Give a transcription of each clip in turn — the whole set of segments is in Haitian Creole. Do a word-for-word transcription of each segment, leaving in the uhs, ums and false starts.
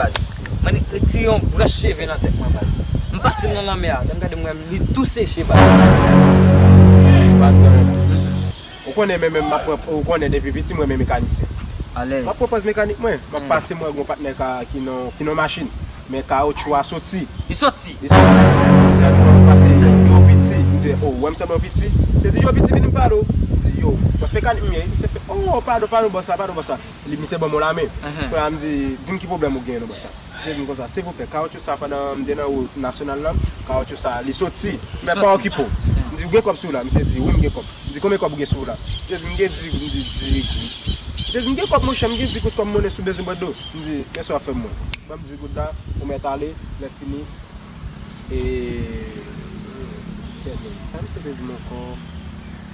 baz. Mwen retire yon branch cheve nan tèt mwen, baz. M pase l nan lanmè a, lè m gade m wè li tou seche, baz. Ou pa di anyen. Ou konnen, men menm m ap pran, ou konnen depi piti m renmen mekanisyen. M ap pran pòz mekanik mwen. M ap pase, m wè gon patnè ka ki nan ki nan machin. Men kawotchou a soti. Li soti. Li soti. Misye di mwen pase yo piti. M di, oh, ou wè m sanble yon piti? Misye di, yo piti, vini m pale w. M di, yo, bòs mekanik m ye. Misye fè, oh, padon, padon, bòs la, padon, bòs la. Li, misye ban m yon lamen. Kounye a m di, di m ki pwoblèm ou genyen non, bòs la. Misye di m konsa, silvouplè, kawotchou sa, pandan m te nan wout nasyonal la, kawotchou sa, li soti. Men pa okipe w. M di, ou gen kòb sou ou la? Misye di, wi, m gen kòb. M di, konbyen kòb ou gen sou ou la? Misye di, m gen di goud. M di, di goud? Misye di, m gen kòb, monchè, m gen di goud kòm monnen, si w bezwen bwèt dlo. M di, men sa w ap fè m mwen. Ban m di goud la, ou mèt ale, lè fini. E, sa misye te di m ankò?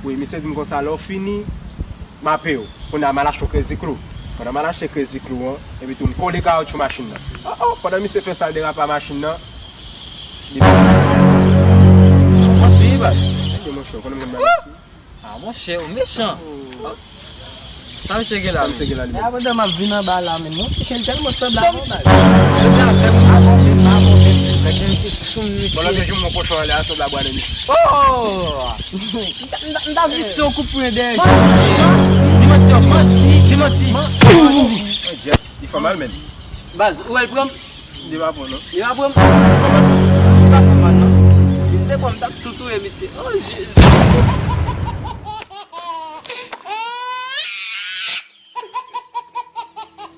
Wi, misye di m konsa, lè w fini, m ap peye w. Kounye a m al achte yon crazy glue. Pandan m al achte crazy glue an, epi tou m kole kawotchou machin nan. Oh, oh, pandan misye fè sa, l derape machin nan. Li... Manti, baz. Ok, monchè, ou konnen m konn bay manti. Ah, monchè, ou mechan. Sa misye gen la? Sa misye gen la, li menm? Avan m ap vin anba la, men yon ti chen tèlman sanble avè w, baz. Jodi a, avè m, avè w menm, avè w menm. Nèg la, misye sou m, misye. Bon, lòt jou, mwen kochon anlè a, sanble a bwa nan misye. Oh! M ta, m ta, m ta vise yon kout pwen dèyè. Manti, manti. Di manti ankò. Di manti. Li fè mal, men. Baz, ou wè l pran m? Li pa bon, non. Li pa bon. Li pa fè mal, non. Si m te bon, m t ap tou touye misye. Oh, Jezi.